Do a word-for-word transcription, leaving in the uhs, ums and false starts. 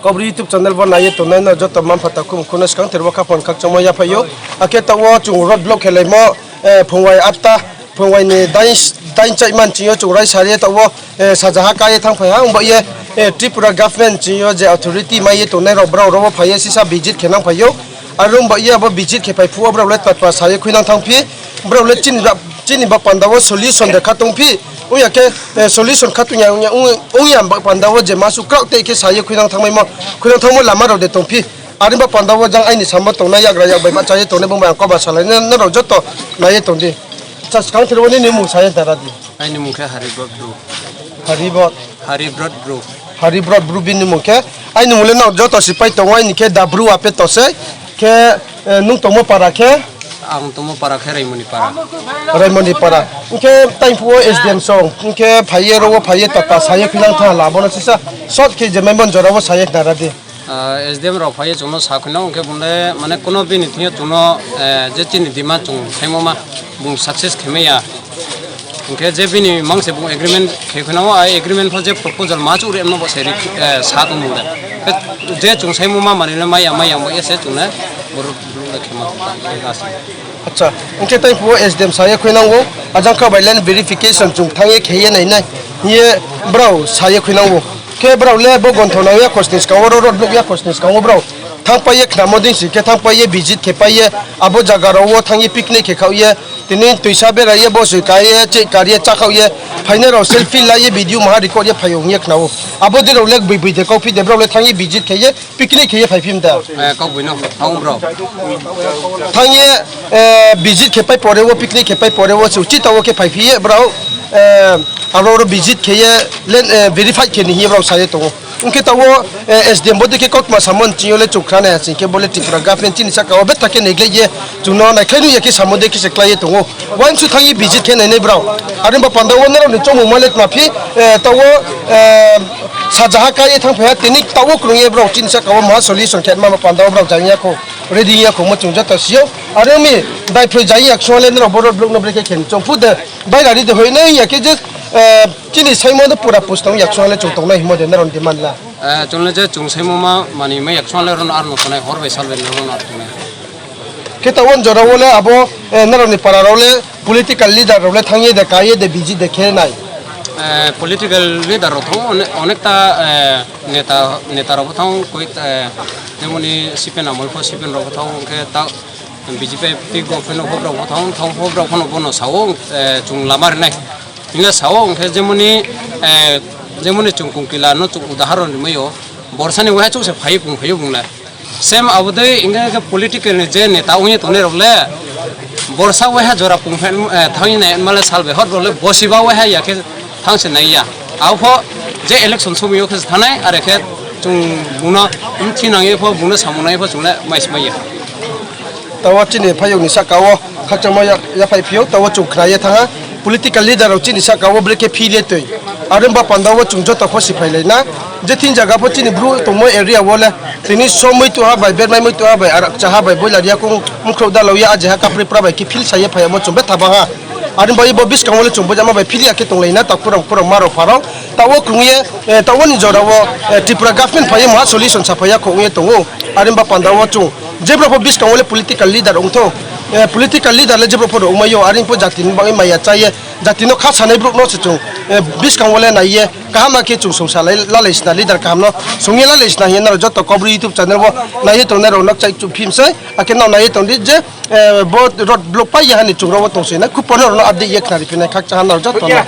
Kaubru YouTube channel bo nai ye tongnai no joto mma-mpha takhu mkhu no skang ther wo khaphang khakchangmo yaphai ou. Akhe taoh wo chung road block khelaimo, phungwai atta, phungwai ni dain, dain chaihman ching yo chung raisa ye taoh wo, sajaha ka ye thanngphai ha, ongba ye, Tripura government ching yo je authority mai ye tongnai rao brao ro wo phai ye sisa visit khe nangphai ou. Aro ongba ye abo visit khe phai phuh wo brao le tma tma sa ye khuinang thanngphi, brao le chini ba panda wo solution de kha tongphi, ong ya khe, solution kha tong ya, ong ya ba panda wo je ma suh kraoh tei khe sa ye khuinang thanngmaimo, khuinang thanngmo lama rao de tongphi. Are ba panda wo jang aini samo tongnai yagra yak bai ma cha ye tongnai bung bai ang kau ba salai nai, nrao joto nai ye tong di. Acha, skang ther wo nini mmung sa ye tara di. Aini mmung khe Haribroth Bru. Haribroth? Haribroth Bru. Haribroth Bru bini mmung khe. Aini mmung le nrao joto si pai tong ou, aini khe Dabru Apeto sei. Khe, nung tongmo para khe? Ang tongmo para khe Raimoni para. Raimoni para. Hing khe taiphuh wo S D M song, hing khe phai ye ro wo phai ye tata sa ye khuinang thanng ha la, abo no sisa short khe je maimo jora wo sa ye khnara di. S D M rao phai ye chung no sa khuinang, hing khe bung le mane kuno bini thing yo chung no, je chini demand chung saimo ma, bung success khe mai ya. Hing khe je bini mang se bung agreement khe khuinang ou, ai agreement pho je proposal ma chouh ri mno bo se ri, sa tong bung le. Je chung saimo ma mani le mai ya, mai ya, mai ya se chung le boro brouh le khe ma tong. Acha, hing khe taiphuh wo S D M sa ye khuinang ou, ajang kha bai land verification chung thanng ye khe ye nai nai hing ye brao sa ye khuinang ou. Khe brao le bo gontho nang ya khosni skang wo, ro road block ya khosni skang wo brao thanngpai ye khnamo dei si khe thanngpai ye visit khe pai ye, abo zaga rao wo thanng ye picnic khe khaoh ye, tini toisa bera ye, bosoi ka ye, chih kar ye, chá khaoh ye, phainai rao selfie la ye, video maha record ye phai ou hing ye khna ou. Abo dei rao le gboi gboi de kauphi de, brao le thanng ye visit khe ye picnic khe ye phaiphi mda? Kauboi no, ang brao thanng ye visit khe pai pore wo, picnic khe pai pore wo se uchih taoh wo khe phaiphi ye brao, aro ro visit khe ye, verify khe ni hing ye brao sa ye tong ou. Ong khe taoh wo, S D M bodei khe kautma samo ni ching yo le chung khna nai ha sing khe bo le Tripura government chini sahka wo betha khe neglect ye, chung no naikhlai nuh ya khe samo dei khe se klái ye tong ou. Uaingsouh thanng ye visit khe nai nai brao. Are ba panda wo nrao ni choungmungma le tma phi, taoh wo, sajaha ka ye thanngphai ha, tini taoh wo krung ye brao chini sahka wo maha solution khe ma ba panda wo brao jang ya khou, ready ya khou mo chung joto si ou. Are ong mi, daiphroi jang yaksung le nrao bo road block no brekhe khe ni choung phu de, baira ri de hoi nai ya khe je, chini saimo no pura pustong yaksung le chung tongnai hingmo de nrao ni demand la. Chung le je chung saimo ma mani mai yaksung le ro no ar no tongnai, hor bai sal bai no ro no ar tongnai. Khe taoh wo jora wo le abo, nrao ni para rao le political leader rao le thanng ye de, ka ye de, visit de khe nai? Political leader rao thanng, onekta, neta rao pho thanng, jemon ni C P M Amol pho C P M rao pho thanng, ong khe ta B J P picnic pho no pho brao pho thanng, thanng pho brao pho no bo no sa ou, chung lama ri nai hing le sa ou, ong khe jemon ni, jemon ni chung Kongkila no chung udaharon ri mai ou, borsa ni waiha chouh se phai ye pung phai ou bung le. Same abo dei hing khe political ni je neta ong ye tongnai rao le, borsa waiha jora pung phai, thanng ye nai ma le sal bai hor rao le bosiba waiha ya khe thanng se nai ya. Abo pho je election somoi yo khe se thanng nai, are khe chung bung no mthinang ye pho, bung no samung nang ye pho chung le mai se mai ya. Taoh wo chini phaiyong ni sahka wo khakchangmo ya, yaphaiphi ou, taoh wo chung khna ye thanng ha. Political leader rao chini sahka wo brekhe feel ye toi. Are ong ba panda wo chung joto pho siphailai na. Je thing zaga pho chini Bru tongmo area wo le, tini so muitu ha bai, bermai muitu ha bai, arak cha ha bai, boiler yakoung mkhrouh dalao ye, aje ha kapri pra bai khe feel sa ye phai yamo chung betha bang ha. Are ong ba ye bo buskang wo le chung bo jama bai feel ya khe tonglai na, takhu rao, khu rao, ma rao, pha rao. Taoh wo krung ye, taoh wo ni jora wo, Tripura government phai ye maha solution saphai ya khou ong ye tong ou. Are ong ba panda wo chung, je brao pho buskang wo le political leader ong thou, political leader le je brao pho rao ongmai ou, are pho jati ni bagoi maya chá ye, jati no kha sanai brouh no se chung, buskang wo le nai ye, kaham khe chung songsa lalai sna, leader kaham no song ye lalai sna hing ye nrao joto Kaubru YouTube channel wo nai ye tongnai rao no kchaih chuphi mi sei, akhe nrao nai ye tong di je, bo road block pai ya ha ni chung rao wo tong se nai, khupor no rao no update ye khnari phi nai khakchang ha nrao joto no.